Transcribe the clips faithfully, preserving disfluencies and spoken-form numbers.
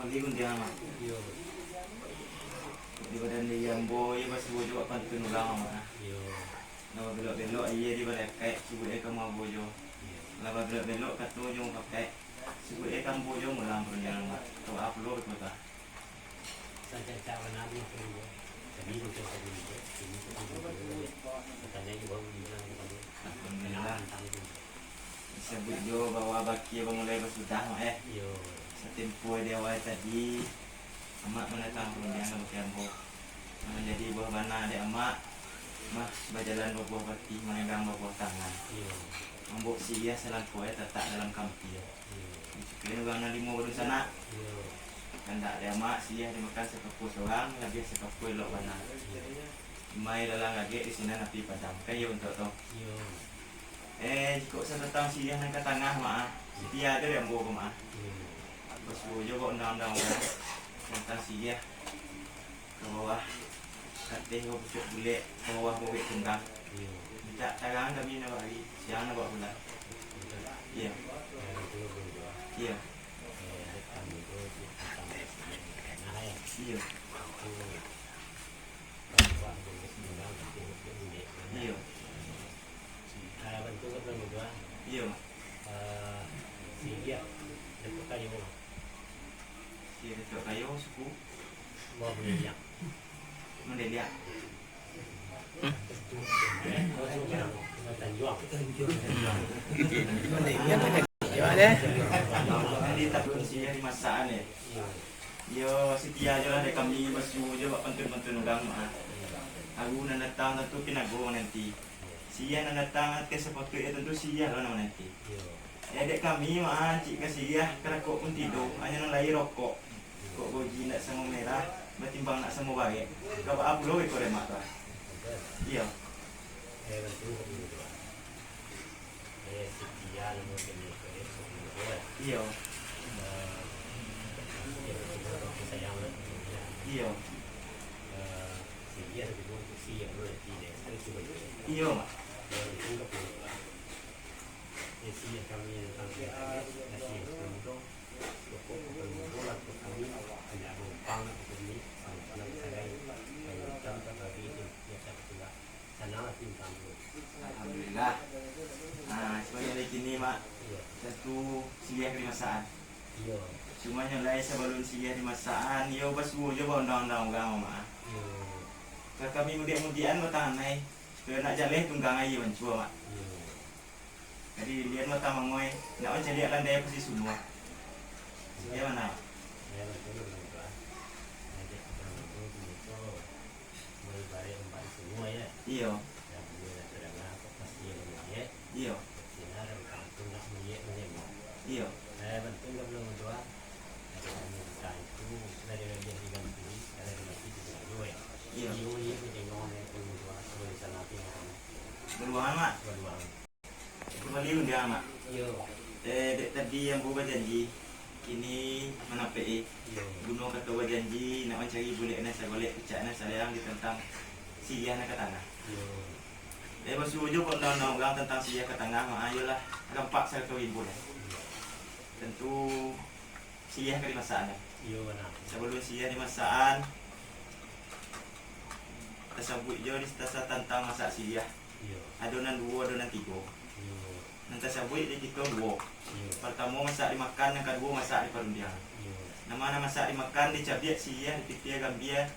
Di gundiang, Mak. Iyo. Di badan di ambo, iyo basuo jo wak pantun urang, Mak. Iyo. Nah, babelok-belok, iyo di balakaik, subuik e ka muabo jo. Iyo. Lah babelok-belok, kato jo mupakaik, subuik e ka ambo jo mulang parundiangan, Mak. Ka baa pulo beko tu? Sacacak bana tu, Mak, iyo. Jadi, bukan tadi ni, ini tu, ini tu, katanya ibu bilang tadi. Alhamdulillah. Tentang itu. Disabuik jo bahwa baki bamulai basudah, Mak, eh. Iyo. Satempo di awal tadi, Amak mandatang parundiangan ka baki ambo. Nan manjadi buah bana dek Amak, mah bajalan babuah baki, manggang babuah tangan. Iyo. Mambok siriah salangkuah, eh, tatak dalam kampia. Iyo. Dicukuikan urang nan limo badunsanak. Iyo. Kandak dek Amak, siriah dimakan sakapua surang, labiah sakapua elok bana. Iyo. Imai lalang gagek di sinan api padam, kan iyo untuak tu? Iyo. Eh, jikok sabatang siriah nan ka tangah, Mak, ah, sitia jo dek ambo ko, Mak, ah. Iyo. Basuo jo bak undang-undang urang, batang siriah ka bawah, ka ateh ko pucuak bulek, ka bawah ko bek tunggang. Iyo. Mintak tarang kami nan bak ari, siang nan bak bulan. Iyo. Iyo. Iyo. Iyo. Iyo, Mak. Iyo, Datuak Kayo, suku? Mandeliak. Mandeliak. Jadi, takun siriah dimasakan, eh? Iyo, sitia jo lah dek kami, basuo jo bak pantun-pantun urang, Mak. Aru nan datang tantu pinago mananti. Siriah nan datang ateh sapatuik, iyo tantu siriah lo nan mananti. Iyo. Eh, dek kami, Mak, cik ka siriah, karakok pun tido, hanyo nan lai rokok. Kok goji ndak samo merah, batimbang ndak samo barek. Ka baa pulo iko dek Mak tu? Iyo. Iyo. Iyo. Iyo, Mak. Alhamdulillah. Nah, cubo lai kini, Mak. Iyo. Tantu siriah ka dimasakan. Iyo. Cumanyo lai sabalun siriah dimasakan, iyo basuo jo bak undang-undang urang, Mak. Iyo. Ka kami mudiak-mudiakan batang anai, supayo nak jaleh tunggang aia mancua, Mak. Iyo. Jadi, lian batang mangoi, nak mancaliak landai pasti sumua. Iyo, Mak. Iyo, batua, batua, Mak. Iyo. Iyo. Iyo. Iyo. Baluangan, Mak. Kumbali rundiang, Mak. Iyo. Eh, dek tadi ambo bajanji, kini manapek-i. Iyo. Guno kato bajanji, nak mancari bulek nan sagolek, picak nan saleang ditantang siriah nan ka tangah. Iyo. Eh, basuo jo kok undang-undang urang tantang siriah ka tangah, Mak, iyolah, rampak sarato rimbun. Iyo. Tantu siriah ka dimasakan, kan? Iyo, bana. Sabalun siriah dimasakan, tasabuik jo di tasa tantang masak siriah. Iyo. Ado nan duo, ado nan tigo. Iyo. Nan tasabuik di kito duo. Iyo. Partamo masak dimakan, nan kaduo masak diparundiang. Iyo. Nan ma nan masak dimakan, dicabiak siriah, dipipia gambia,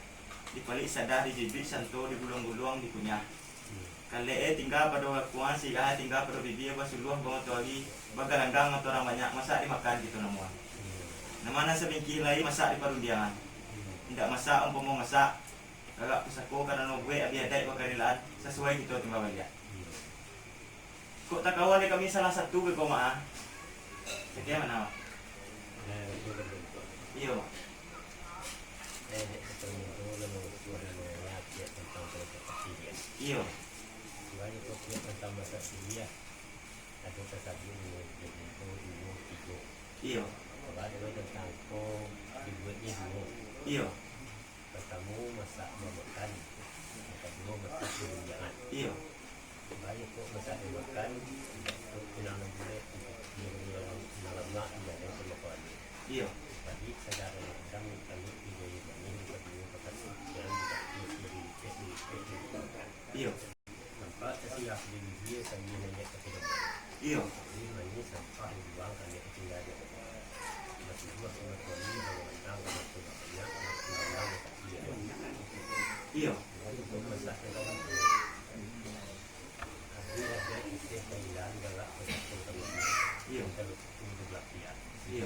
dipalik sadah, dijibuik santo, diguluang-guluang, dikunyah. Iyo. Kalek e tingga pado gakuang, sirah e tingga pado bibia, basuluah bamatoari, bagalanggang mato urang banyak, masak dimakan kito namuah. Iyo. Nan ma nan sabingkih lai masak diparundiangan. Iyo. Indak masak, umpamo masak, gagak pusako, karano buek abih adaik bakarilaan, sasuai kito timba baliak. Iyo. Kok takawa dek kami salah satu beko, Mak, ah? Sakian, Mak. Iyo, Mak. Iyo. Iyo. Iyo. Partamo masak mamakan, nan kaduo masak manunjang. Iyo. Baa kok masak mamakan, untuak pinang nan bulek, untuak pinang nan lamak, dijago pamakan. Iyo. Jadi, sagalo macam kaluik di gaya manih, di kaduo bakasuik, jan dikasih, diripek, diripek, diripek. Iyo. Nampak tasilap di bibia, sambil naiak ka pidong. Iyo. Jadi, manih sampah dibuang, kaliak tingga di. Batubuah ka matoari, bamandang ka mato babanyak, batubuah ka kaki. Iyo. Jadi, untuak masak ka dalam. Iyo. Iyo.